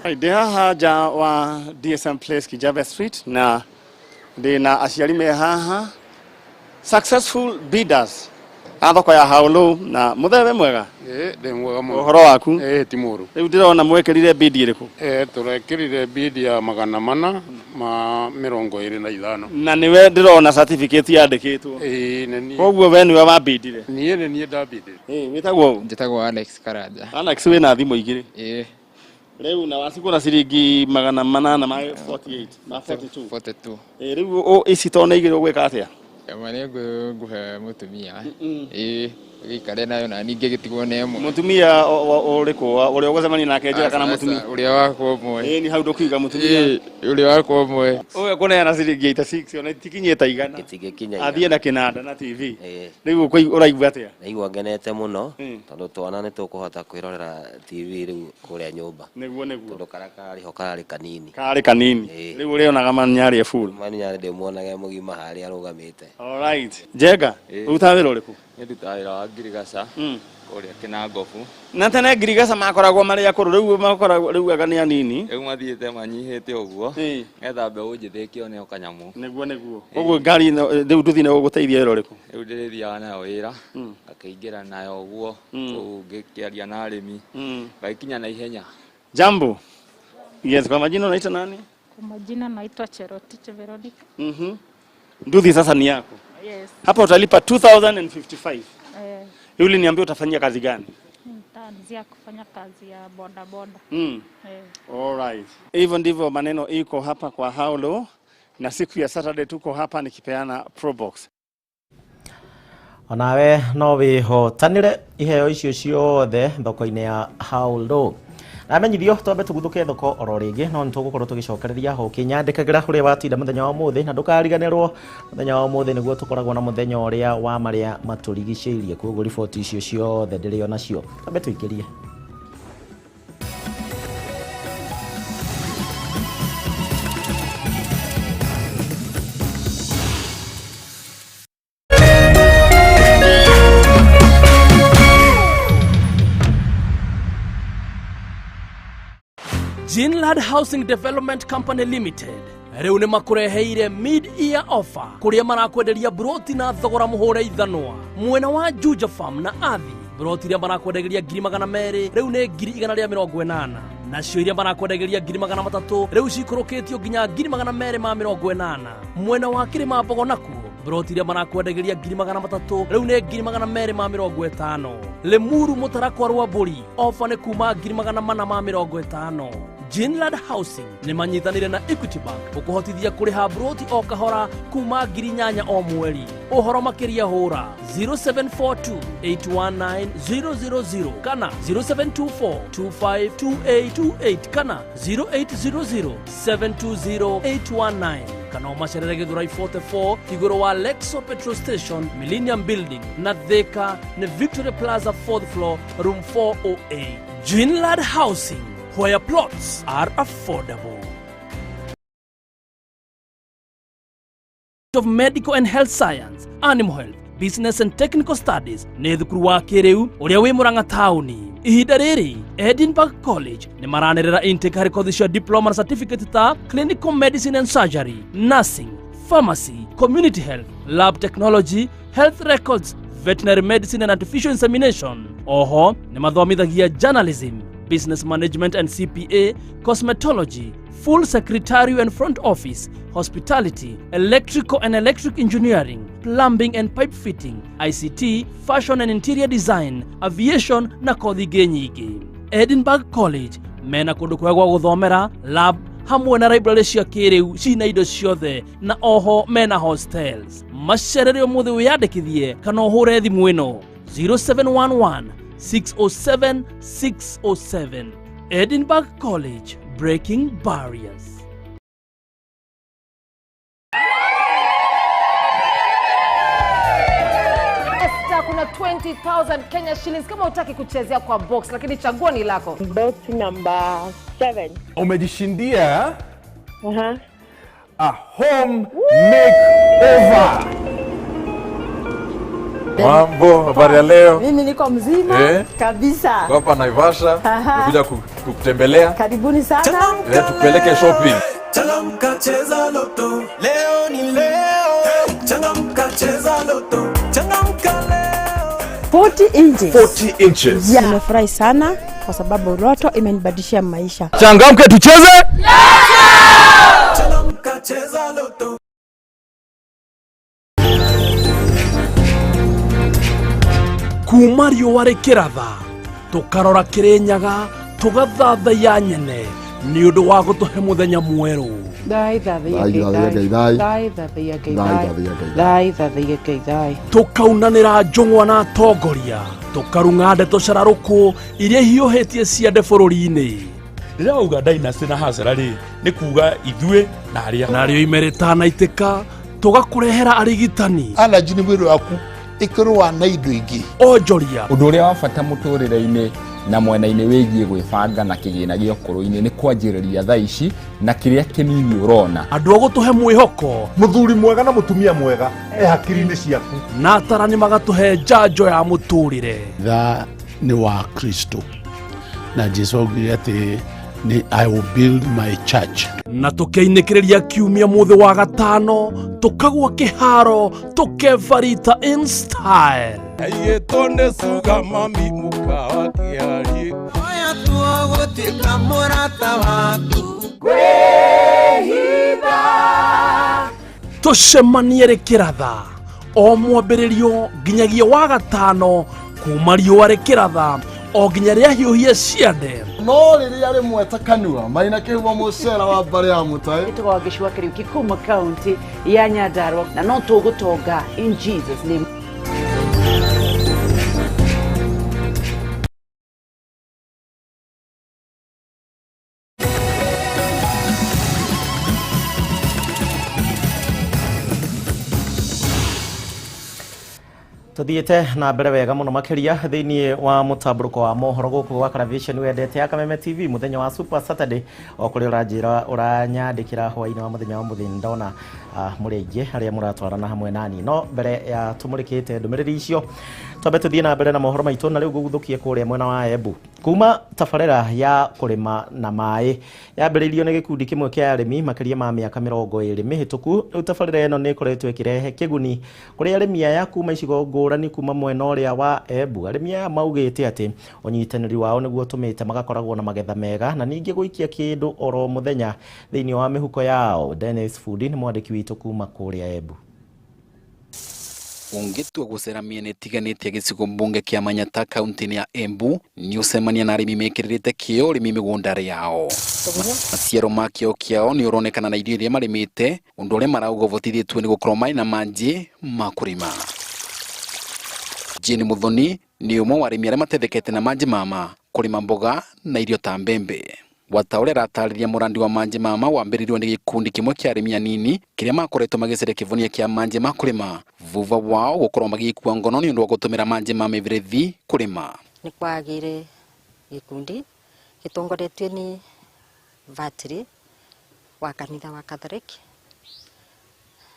Ndĩ haha nja wa DSM Place Kijabe Street, na ndĩ na aciari me haha, successful bidders A thoko ya Haulu na muthee mwega. Ndĩ mwega mũno. Ũhoro waku? Ti mũru. Rĩu ndĩrona mwekĩrire bidi ĩrĩkũ? Tũrekĩrire bidi ya 425. Na nĩwe ndĩrona certificate yandĩkĩtwo. Nĩ niĩ. Koguo we nĩwe wambindire? Niĩ nĩ niĩ ndambindire. Wĩtagwo ũ? Njĩtagwo Alex Karanja. Alex, wĩna thimũ igĩrĩ? Ĩĩ. Rĩu na wacigũra ciringi 848 ma 42. 42. Rĩu ici to nĩ igĩrĩ ũgwĩka atĩa? Ĩmwe nĩ ngũhe mũtumia. Ĩĩ, gĩikare nayo na ningĩ gĩtigwo na ĩmwe. Mũtumia ũrĩkũ? Ũrĩa ũgũcemania nake njĩra kana mũtumia? Ũrĩa wakwa ũmwe. Ĩĩ, ni hau ndũkiuga mũtumia. Ĩĩ, ũrĩa wakwa ũmwe. Ũyũ ekũneana ciringi 86 ona itikinyĩte igana. Gĩtingĩkinya Athiĩ na kĩnanda na TV. Rĩu ũraigua atĩa? Ndaigua ngenete mũno tondũ twana nĩ tũkũhota kwĩrorera TV rĩu kũrĩa nyũmba. Nĩguo nĩguo. Tondũ karĩa karĩ ho kararĩ kanini. Karĩ kanini. Rĩu ũrĩonaga manyarĩ e full. Manyarĩ ndĩmuonage mũgima harĩa arũgamĩte. All right. Njenga, ũrutaga wĩra ũrĩkũ? Niĩ ndutaga wĩra wa ngirigaca kũrĩa Kĩnangobu. Na tene ngirigaca makoragwo marĩ akũrũ, rĩu makoragwo rĩu anga nĩ anini. Rĩu mathiĩte manyihĩte ũguo nĩgetha mbeũ njĩthĩ ĩkĩone o kanyamũ. Nĩguo nĩguo. Koguo ngari ĩno rĩu nduthi nĩ gũgũteithia wĩra ũrĩkũ? Rĩu ndĩrĩthiaga nayo wĩra, ngakĩingĩra nayo ũguo kũu ngĩkĩaria na arĩmi, ngagĩkinya na ihenya. Jambo. Yes, kwa majina unaitwa nani? Kwa majina naitwa Cherotich Veronica. Nduthi sasa ni yako. Yes. Hapa utalipa 2055. Yule niambia utafanyia kazi gani? Nitaanzia kufanya kazi ya boda boda. All right. Hivyo ndivyo maneno iko hapa kwa Haulo, na siku ya Saturday tuko hapa nikipeana Probox. Onawe no wĩhotanĩre iheo icio ciothe thoko-inĩ ya Haulo. Na menyithio twambe tũguthũke thoko oro rĩngĩ, no nĩ tũgũkorwo tũgĩcokereria ho ũkĩnyandĩkagĩra ũrĩa watinda mũthenya wa ũmũthĩ, na ndũkariganĩrwo mũthenya wa ũmũthĩ nĩguo tũkoragwo na mũthenya ũrĩa wa marĩa matũrigicĩirie, koguo riboti icio ciothe ndĩrĩ onacio. Twambe tũingĩrie. Ginlad Housing Development Company Limited rĩu nĩ makũreheire mid-year offer kũrĩa marakwenderia broti na thogora mũhũre ithanwa mwena wa Juja Farm na Athi. Broti iria marakwendagĩria 200,000 rĩu nĩ 180,000, nacio iria marakwendagĩria 300,000 rĩu cikũrũkĩtio nginya 280,000. Mwena wa Kĩrĩma Mbogo nakuo broti iria marakwendagĩria 300,000 rĩu nĩ 250,000. Limuru Mũtarakwa Rwambũri ofa nĩ kuma 450,000. Ginlad Housing nĩ manyitanĩire na Equity Bank gũkũhotithia kũrĩha broti o kahora kuma 8,000 o mweri. Ũhoro makĩria hũra 0742 819 000 kana 0724 252828 kana 0800 720 819 kana ũmacerere Gĩthũrai 44 igũrũ wa Lexo Petrol Station, Millennium Building na Thika nĩ Victory Plaza 4th floor room 408. Ginlad Housing, where plots are affordable. Of Medical and Health Science, Animal Health, Business and Technical Studies nĩ thukuru wa kĩrĩu ũrĩa wĩ Murang'a taũni. Ihinda rĩrĩ Edinburgh College nĩ maranĩrĩra intake harĩ kothi cia diploma na certificate ta Clinical Medicine and Surgery, Nursing, Pharmacy, Community Health, Lab Technology, Health Records, Veterinary Medicine and Artificial Insemination. Oho nĩ mathomithagia Journalism, Business Management and CPA, Cosmetology, Full Secretarial and Front Office, Hospitality, Electrical and Electric Engineering, Plumbing and Pipe Fitting, ICT, Fashion and Interior Design, Aviation na kothi ingĩ nyingĩ. Edinburgh College mena kũndũ kwega gwa gũthomera, lab hamwe na library cia kĩrĩu cina indo ciothe, na oho mena hostels. Macerere ũmũthĩ wĩyandĩkithie kana ũhũre thimũ ĩno 0711 607 607. Edinburgh College, breaking barriers. Esther, kuna 20,000 Kenya shillings kama utaki kuchezea kwa box, lakini chaguo ni lako. Box number 7. Umejishindia a home makeover. Mambo, habari ya leo? Mimi niko mzima kabisa. Hapa Naivasha, nimekuja kukutembelea. Karibuni sana. Tupeleke shopping. Changamka, cheza loto. Leo ni leo. Changamka, cheza loto. Changamka leo. 40 inches. 40 inches. Yeah. Nimefurahi sana kwa sababu Loto imenibadilishia maisha. Changamke tucheze. Changamka cheza Loto. Kuma riũa rĩkĩratha tũkarora Kĩrĩnyaga tũgathathaiya nyene nĩ ũndũ wa gũtũhe mũthenya mwerũ. Thai thathaiya Ngai thai. Thai thathaiya Ngai thai. Thai thathaiya Ngai thai. Tũkaunanĩra njũng'wa na atongoria, tũkarung'a ndeto cararũkũ iria ihiũhĩtie ciande bũrũri-inĩ. Rĩrĩa wauga dynasty na hasara rĩ, nĩ kuga ithuĩ na arĩa. Narĩo ime rĩtanaitĩka tũgakũrehera arigitani. Allergy nĩ mwĩrĩ waku ĩkĩrũa na indo ingĩ. Onjoria. Ũndũ ũrĩa wa bata mũtũrĩre-inĩ na mwena-inĩ wĩgiĩ gwĩbanga na kĩgĩna gĩa ũkũrũ-inĩ nĩ kwanjĩrĩria thaa ici na kĩrĩa kĩnini ũrona. Andũ a gũtũhe mwĩhoko. Mũthuri mwega na mũtumia mwega e hakiri-inĩ ciaku. Na atarani magatũhe njanjo ya mũtũrĩre. Tha nĩ wa Kristo na Jesu augire atĩ nĩ I will build my church. Na tũkeinĩkĩrĩria kiumia mũthĩ wa gatano tũkagwa kĩharo tũkebarita in style. Aigĩtwo nĩ suga mami mũkawa kĩarie. Oya tuo gũtuĩka mũrata waku. Kwĩhitha. Tũcemanie rĩkĩratha o mwambĩrĩrio nginyagia wa gatano kuma riũa rĩkĩratha o nginya rĩahiũhie ciande. No rĩrĩa rĩmwe ta kanua marĩ na kĩhumo mũcera wa mbarĩ ya mũtaĩ. Ĩtagwo Wangeci wa Kariuki kuma kaunti ya Nyandarua na no tũgũtonga in Jesus name. Tuthiĩte na mbere wega mũno makĩria thĩinĩ wa mũtambũrũko wa mohoro gũkũ gwa Caravision wendete ya Kameme TV mũthenya wa Super Saturday o kũrĩa ũranjĩra ũranyandĩkĩra hwaĩ-inĩ wa mũthenya wa mũthenya ndona mũrĩ aingĩ arĩa mũratwarana hamwe nani. No mbere ya tũmũrĩkĩte ndũmĩrĩri icio twambe tũthiĩ na mbere na mohoro maitũ na rĩu ngũguthũkie kũrĩa mwena wa Embu. Kuma tabarĩra ya kũrĩma na maĩ yambĩrĩirio nĩ gĩkundi kĩmwe kĩa arĩmi makĩria ma mĩaka 20 mĩhĩtũku. Rĩu tabarĩra ĩno nĩ ĩkoretwo ĩkĩrehe kĩguni kũrĩ arĩmi aya kuma icigo ngũrani kuma mwena ũrĩa wa Embu. Arĩmi aya maugĩte atĩ ũnyitanĩri wao nĩguo ũtũmĩte magakoragwo na magetha mega na ningĩ gũikia kĩndũ oro mũthenya thĩinĩ wa mĩhuko yao. Dennis Fudi nĩ mwandĩki witũ kuma kũrĩa Embu. Ũngĩtua gũcera mĩena ĩtiganĩte ya gĩcigo mbunge kĩa Manyata kaunti-inĩ ya Embu nĩ ũcemania na arĩmi mekĩrĩrĩte kĩo ũrĩmi mĩgũnda yao. Maciaro ma kĩo kĩao nĩ ũronekana na irio iria marĩmĩte, ũndũ ũrĩa marauga ũvotithĩtio nĩ gũkorwo marĩ na manjĩ ma kũrĩma. Jane Muthoni nĩ ũmwe wa arĩmi arĩa matethekete na manjĩ mama kũrĩma mboga na irio ta mbembe. Wata ũrĩa aratarĩria mũrandi wa manjĩ mama wambĩrĩirio nĩ gĩkundi kĩmwe kĩa arĩmi anini kĩrĩa makoretwo magĩcaria kĩvonia kĩa manjĩ ma kũrĩma vuva wao gũkorwo magĩkua ngono nĩ ũndũ wa gũtũmĩra manjĩ ma mĩberethi kũrĩma. Nĩ kwagĩire gĩkundi gĩtongoretio nĩ vatiri wa kanitha wa Catholic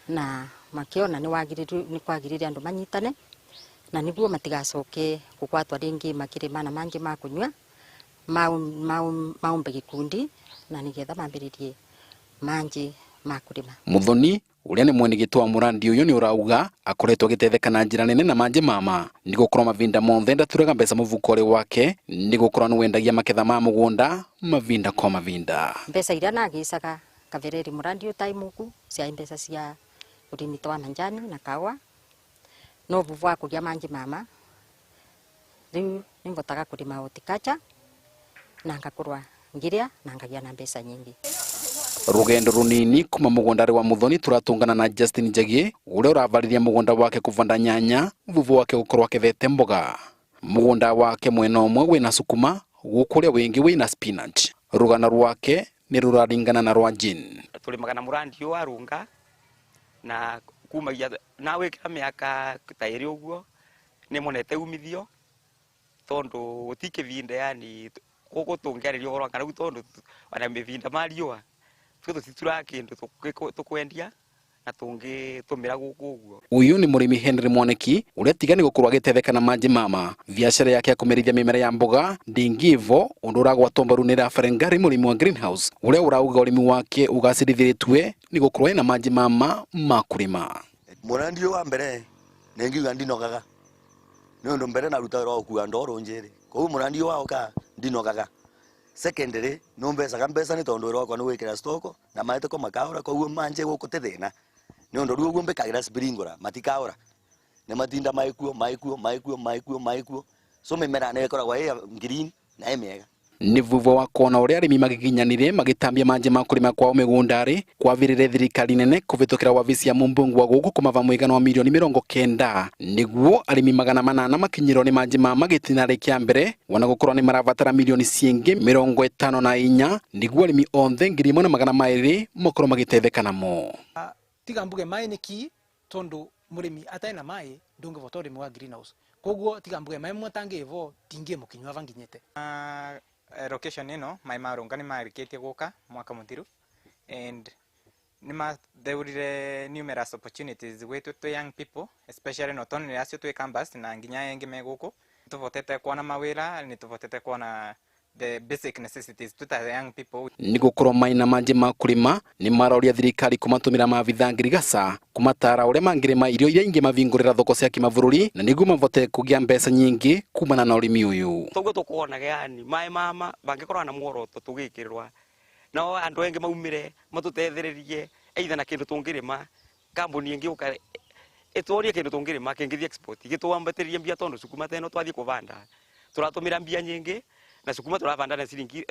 na makĩona nĩ kwagĩrĩire andũ manyitane na nĩguo matigacoke kũgwatwa rĩngĩ makĩrĩma na mangĩ ma kũnyua maumbe gĩkundi na nĩgetha mambĩrĩrie manjĩ ma kũrĩma. Muthoni ũrĩa nĩ mwene gĩtũ wa mũrandi ũyũ nĩ ũrauga akoretwo agĩtetheka na njĩra nene na manjĩ mama nĩ gũkorwo mavinda monthe ndaturaga mbeca mũbuko-inĩ wake nĩ gũkorwo nĩ wendagia maketha ma mũgũnda mavinda kwa mavinda. Mbeca iria nagicaga kabereri mũrandi ũyũ taimuku ciarĩ mbeca cia ũrĩmi ta wa manjani na kawa no vuvu wa kũgĩa manjĩ mama rĩu nĩmbotaga kũrĩma horticulture na ngakorwa ngiria na ngagia na mbeca nyingi. Rugendo runini kuma mugunda wa Muthoni turatungana na Justin Njagi uria uravariria mugunda wake kuvanda nyanya vuvu wake gukorwo akethete mboga. Mugunda wake mwena umwe wina sukuma gukuria wingi wina spinach. Rugano rwake ni ruraringana na rwa Jane. Tulimaga na murandi wa runga na kumagia na wikira miaka ta iri uguo ni monete umithio tondu guti kivinda yani guku tungiariria uhoro kana tondu ona mivinda ma riua tutituraga kindu tukwendia na tungitumira guku uguo. Uyu ni murimi Henry Mwaniki uria tiga ni gukorwo agitetheka na manji mama. Biashara yake ya kumerithia mimera ya mboga ndingivo undu uragwatwo mbaru ni Rafael murimi wa greenhouse uria urauga urimi wake ugacirithĩtue ni gukorwo ena manji mama ma kurima. Murandi wa mbere ningiuga ndinogaga Nĩ ũndũ mbere naruta wĩra wa gũkua ndoro njĩrĩ koguo mũrandi wao ka ndinogaga. Secondary no mbecaga mbeca nĩ tondũ wĩra wakwa nĩ gwĩkĩra stoko na maĩ ko makaũra koguo manje gũkũ ti thĩna nĩ ũndũ rĩu ũguo mbĩkagĩra sprinkler matikaũra nĩ matinda maĩkuo maĩkuo maĩkuo maĩkuo maĩkuo so mĩmera nĩ ĩkoragwo ĩ green na ĩ mĩega. Nĩ vuvwa wa kuona ũrĩa arĩmi magĩkinyanire magĩtambia manje ma kũrĩma kwao mĩgũnda-rĩ kwavĩrĩre thirikari nene kũvĩtũkĩra wabici ya mũmbungu wa gũkũ kũmava mũigana wa milioni 90 nĩguo arĩmi 800 makinyĩrwo nĩ manje ma magĩtina kĩa mbere wona gũkorwo nĩ marabatara milioni ciĩngĩ 54 nĩguo arĩmi onthe 1200 makorwo magĩtetheka namo. Tiga mbuge maĩ nĩ ki tondu mũrĩmi atarĩ na maĩ ndũngĩvota ũrĩmi wa greenhouse koguo tiga mbuge maĩ mwatangĩvo tingĩmũkinyua vanginyĩte. Location ino mai marunga ni marikitie guka mwaka muthiru and ni matheurire numerous opportunities gwitu twi young people especially not only acio twi campus na nginya engi me guku tuvotete kuona mawira ni tuvotete kuona the basic necessities to the young people. Ni gukorwo maina manje ma kurima ni maroria thirikari kumatumira maabitha ngirigaca kumatara uria mangirima irio iria ingi mavingurira thoko cia kimavururi na niguo mavote kugia mbeca nyingi kumana na urimi uyu. Toguo tukuonaga yani mai mama bangikorwo na muoroto tugikirwa no andu engi maumire matutethererie either na kindu tungirima kambuni ingi uka ituorie kindu tungirima kingithie export gituambatirie mbia tondu sukuma teno twathie kuvanda turatumira mbia nyingi na sukuma turavanda na ciringi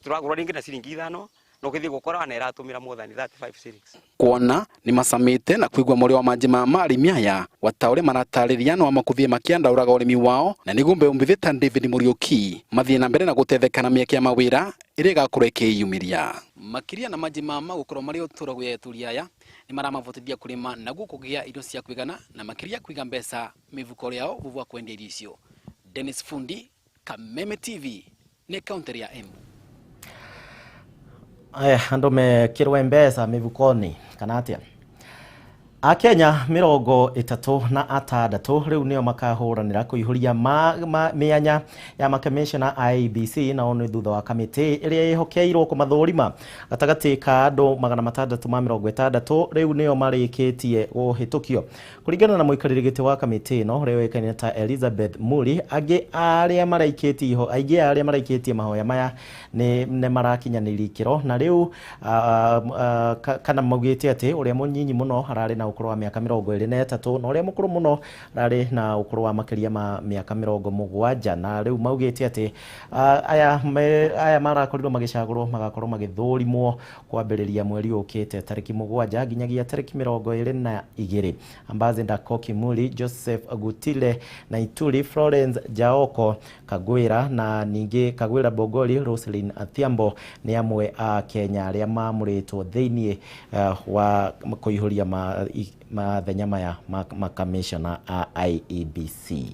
turagura ringi na ciringi 5 no kithie gukora na iratumira more than 35 shillings. Kuona ni masamite na kuigua muri wa manje ma arimi aya wata uria maratariria no makuthie makiandauraga urimi wao na niguo mbeu mbithi ta David Muriuki mathie na mbere na gutetheka na mieke ya mawira iria igakorwo ikiyumiria makiria na manje mama gukorwo mari uturo gwa eturi aya ni maramavotithia kurima na gukugia irio cia kuigana na makiria kuiga mbeca mivuko yao vuvwa kwendia irio icio. Dennis Fundi, Kameme TV, ni kaunti ya Embu. Aya andu mekirwe mbeca mivukoni kana atia. Akenya 36 riu nio makahuranira kuihuria mianya ya makamishna IEBC nao ni thutha wa kamiti iria ihokeirwo kumathurima gatagati ka andu 660 riu nio marikitie guhitukio kuringana na muikariri giti wa kamiti ino uria uikaine ta Elizabeth Muri. Angi aria maraikitie iho aingi aria maraikitie mahoya maya ni marakinyanirie ikiro na riu kana maugite ati uria munyinyi muno arari na ukuru wa miaka 23 na uria mukuru muno arari na ukuru wa makiria ma miaka 70 na riu maugite ati aya marakorirwo magicagurwo magakorwo magithurimwo kwambiriria mweri ukite tariki 7 nginyagia tariki 22. Ambassador Koki Muri, Joseph Gutile na Ituri, Florence Jaoko Kagwira na ningi Kagwira Bogoli, Roselyn Athiambo ni amwe a Kenya aria mamuritwo thiini wa kuihuria mathenya maya makamishna a IEBC.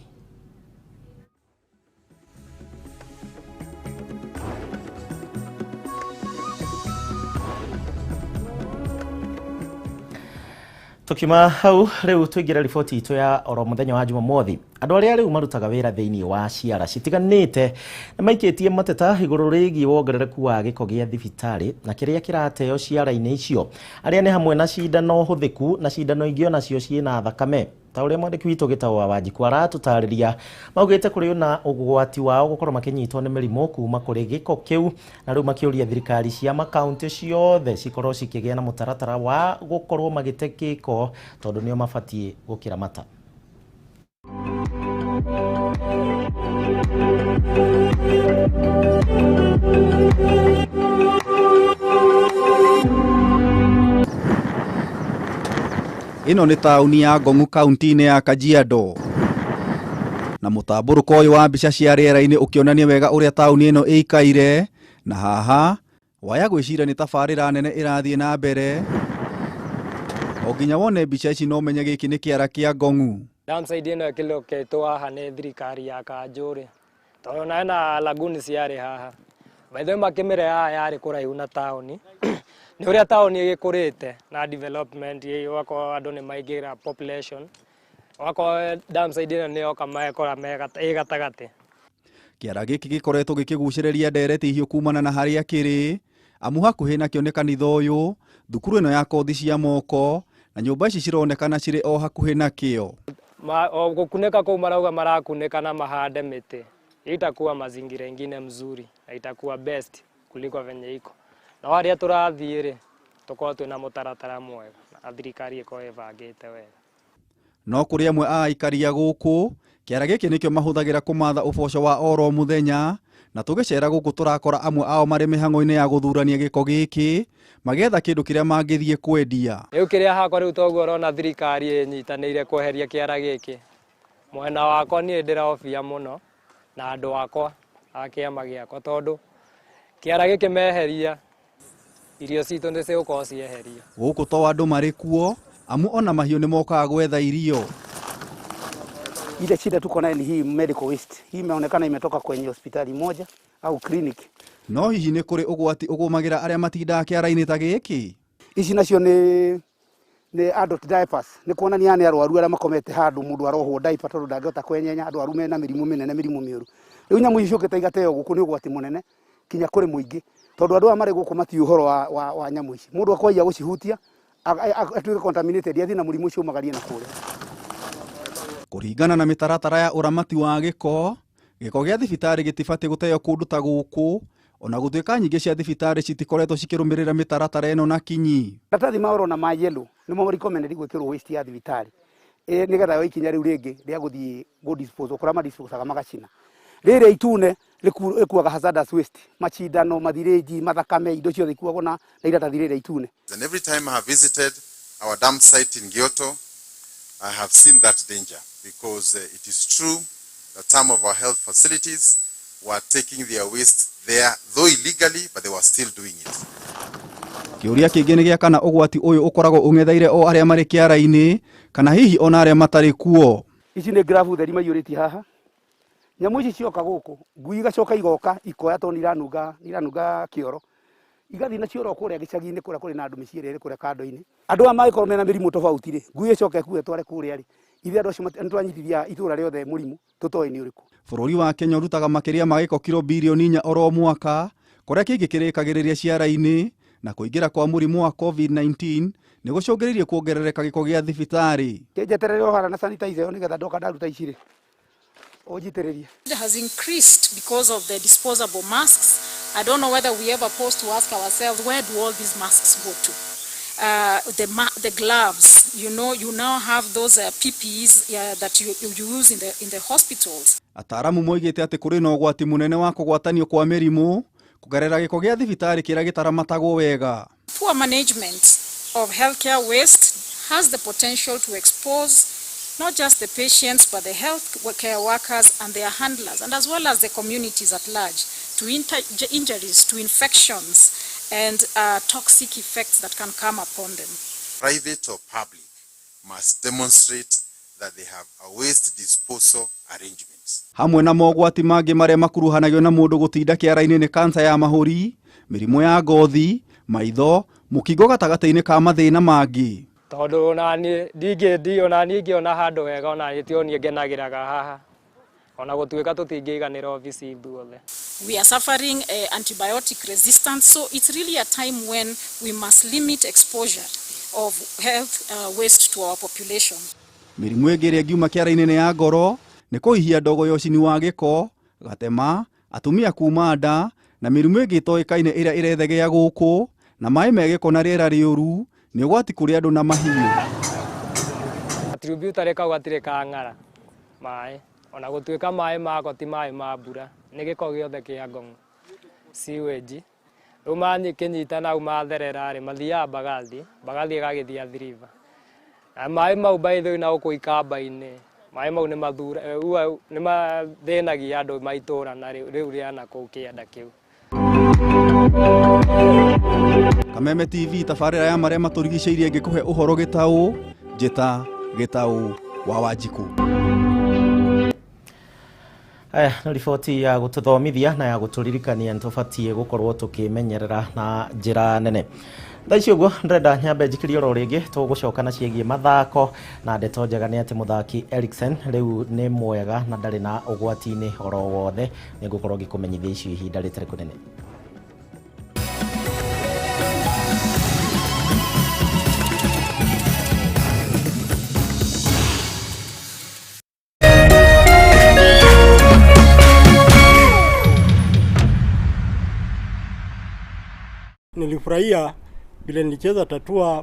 Tukima hau riu tuingira riboti itu ya oro muthenya wa Jumamothi. Andu aria riu marutaga wira thiini wa ciara citiganite ni maikitie mateta iguru rigie wongerereku wa giko gia thibitari na kiria kirateo ciara-ini icio aria ni hamwe na cindano huthiku na cindano ingi onacio ciina thakame ta uria mwandiki witu gitagwo wa Wanjiku aratutariria maugite kuri na ugwati wao gukorwo makinyitwo ni mirimu kuma kuri giko kiu na riu makiuria thirikari cia makaunti ciothe cikorwo cikigia na mutaratara wa gukorwo magite giko tondu nio mabatie gukiramata. Ĩno nĩ taũni ya Ngong'u kaunti-inĩ ya Kajiado na mũtambũrũko ũyũ wa mbica cia rĩera-inĩ ũkĩonania wega ũrĩa taũni ĩno ĩikaire na haha waya gwĩciria nĩ tabarĩra nene ĩrathiĩ na mbere o nginya wone mbica ici no ũmenye gĩkĩ nĩ kĩara kĩa Ngong'u. Downside ĩno ĩkĩlocatwo haha nĩ thirikari ya kanjũ rĩ tondũ ona hena lagoon ciarĩ haha by the way makĩmĩre haha yarĩ kũraihu na taũni nĩ ũrĩa taũni ĩgĩkũrĩte na development ũgakorwo andũ nĩ maingĩra population ũgakorwo downside ĩno nĩ yoka mekora ĩ gatagatĩ. Kĩara gĩkĩ gĩkoretwo gĩkĩgucĩrĩria ndereti hiũ kumana na harĩa kĩrĩ amu hakuhĩ nakĩo nĩ kanitha ũyũ, thukuru ĩno ya kothi cia moko na nyũmba ici cironekana cirĩ o hakuhĩ nakĩo. O gukunĩka kũu marauga marakunĩka na mahande mĩtĩ, itakuwa mazingira ingine mzuri na itakuwa best kuliko venye iko na harĩa tũrathiĩ rĩ, tũkorwo twĩna mũtaratara mwega na thirikari ĩkorwo ĩbangĩte wega. No kũrĩ amwe a aikari a gũkũ, kĩara gĩkĩ nĩkĩo mahũthagĩra kũmatha ũboco wa oro mũthenya, na tũgĩcera gũkũ tũrakora amwe ao marĩ mĩhang'o-inĩ ya gũthurania gĩko gĩkĩ magĩetha kĩndũ kĩrĩa mangĩthiĩ kwendia. Rĩu kĩrĩa hakwa rĩu toguo ũrona thirikari ĩnyitanĩire kweheria kĩara gĩkĩ, mwena wakwa niĩ ndĩrahobia mũno na andũ akwa a kĩama gĩakwa, tondũ kĩara gĩkĩ meheria irio citũ nĩ cigũkorwo cieherio. Gũkũ to andũ marĩ kuo, amu ona mahiũ nĩ mokaga gwetha irio. Ile shida tuko nayo ni hii medical waste. Hii imeonekana imetoka kwenye hospitali moja au clinic. No hihi nĩ kũrĩ ũgwati ũgũmagĩra arĩa matindaga kĩara-inĩ ta gĩkĩ? Ici nacio nĩ adult diapers. Nĩ kuonania nĩ arwaru arĩa makomete handũ mũndũ arohwo diaper tondũ ndangĩhota kwenyenya, andũ arwaru mena mĩrimũ mĩnene, mĩrimũ mĩũru. Rĩu nyamũ ici ciũkĩte igateo gũkũ nĩ ũgwati mũnene kinya kũrĩ mũingĩ, tondũ andũ aya marĩ gũkũ matiũĩ ũhoro wa nyamũ ici. Mũndũ akwaiya gũcihutia atuĩke contaminated, athiĩ na mũrimũ ũcio ũmagarie na kũrĩa. Kũringana na mĩtaratara ya ũramati wa gĩko, gĩko gĩa thibitarĩ gĩtibatiĩ gũteo kũndũ ta gũkũ, ona gũtuĩka nyingĩ cia thibitarĩ citikoretwo cikĩrũmĩrĩra mĩtaratara ĩno na kinyi. Maratathi ma ũrona ma yellow nĩmo recommended gwĩkĩrwo waste ya thibitarĩ, nĩgetha yoe ikinya rĩu rĩngĩ rĩa gũthiĩ gũ dispose, kũrĩa ma disposaga magacina. Rĩrĩa itune rĩkuaga hazardous waste, macindano, mathirĩnji, mathakame, indo ciothe ikuagwo na iratathi rĩrĩa itune. And every time I have visited our dump site in Gioto, I have seen that danger, because it is true that some of our health facilities were taking their waste there, though illegally, but they were still doing it. Kĩũria kĩngĩ nĩ gĩa kana ũgwati ũyũ ũkoragwo ũng'etheire o arĩa marĩ kĩara-inĩ kana hihi ona arĩa matarĩ kuo. Ici nĩ gravu theri maiyũrĩtie haha. Nyamũ ici cioka gũkũ, ngui igacoka igoka ikoya tondũ nĩiranunga kĩoro. Igathiĩ nacio oro kũrĩa gĩcagi-inĩ kũrĩa kũrĩ na andũ mĩciĩ ĩrĩa ĩrĩ kũrĩa kando-inĩ. Andũ aya mangĩkorwo mena mĩrimũ tofauti rĩ, ngui ĩcoke ĩkue ĩtware kũrĩa rĩ, ithuĩ andũ acio nĩtwanyitithia itũra rĩothe mũrimũ tũtoĩ nĩ ũrĩkũ. Bũrũri wa Kenya ũrutaga makĩria ma gĩko kiro birioni 4 oro mwaka, kũrĩa kĩngĩ kĩrĩkagĩrĩria ciara-inĩ, na kũingĩra kwa mũrimũ wa COVID-19 nĩ gũcũngĩrĩirie kuongerereka gĩko gĩa thibitarĩ. Kĩnjeterere o haha na sanitizer ĩyo nĩgetha ndoka ndaruta ici rĩ, ũnjitĩrĩrie. It has increased because of the disposable masks. I don't know whether we ever pause to ask ourselves, where do all these masks go to? The gloves, you know, you now have those PPEs that you use in the hospitals. Ataaramu moigĩte atĩ kũrĩ na ũgwati mũnene wa kũgwatanio kwa mĩrimũ kũgerera gĩko gĩa thibitarĩ kĩrĩa gĩtaramatagwo wega. Poor management of healthcare waste has the potential to expose not just the patients but the health care workers and their handlers, and as well as the communities at large, to injuries, to infections and toxic effects that can come upon them. Private or public must demonstrate that they have a waste disposal arrangements. Hamwe na mogwati mangĩ marĩa makuruhanagio na mũndũ gũtinda kĩara-inĩ nĩ kansa ya mahũri, mĩrimũ ya ngothi, maitho, mũkingo gatagatĩ-inĩ ka mathĩna mangĩ. Tondũ onaniĩ ndingĩ onaniĩ ingĩona handũ hega onaniĩ ti oniĩ ngenagĩraga haha, ona gũtuĩka tũtingĩiganĩra obici ithuothe. We are suffering antibiotic resistance, so it's really a time when we must limit exposure of health waste to our population. Mĩrimũ ĩngĩ ĩrĩa ĩngiuma kĩara-inĩ nĩ ya ngoro, nĩ kũhihia ndogo ya ũcini wa gĩko, gatema, atumia kuma nda, na mĩrimũ ĩngĩ ĩtoĩkaine ĩrĩa ĩrethegea gũkũ, na maĩ me gĩko na rĩera rĩũru nĩ ũgwati kũrĩ andũ na mahiũ. Tributary kau gatirĩ kang'ara maĩ, ona gũtuĩka maĩ mako ti maĩ ma mbura, nĩ gĩko gĩothe kĩa Ngong'o sewage. Rĩu makĩnyita nau matherera rĩ, mathiaga Mbagathi, Mbagathi ĩgagĩthiĩ Athi River. Na maĩ mau by the way na gũkũ ikamba-inĩ, maĩ mau nĩ mathĩnagia andũ ma itũra na rĩu rĩa na kũu kĩanda kĩu. Kameme TV tabarĩra ya marĩa matũrigicĩirie ĩngĩkũhe ũhoro gĩtaũ, njĩta gĩtaũ wa Wanjikũ. Aya nĩ riboti ya gũtũthomithia na ya gũtũririkania nĩ tũbatiĩ gũkorwo tũkĩmenyerera na njĩra nene. Thaa ici ũguo ndĩrenda nyambe njikĩrie oro rĩngĩ tũgũcoka na ciĩgiĩ mathako, na ndeto njega nĩ atĩ mũthaki Eriksen rĩu nĩ mwega na ndarĩ na ũgwati-inĩ oro wothe. Nĩngũkorwo ngĩkũmenyithia icio ihinda rĩtarĩ kũnene. Nimefurahia vile nilicheza tatua.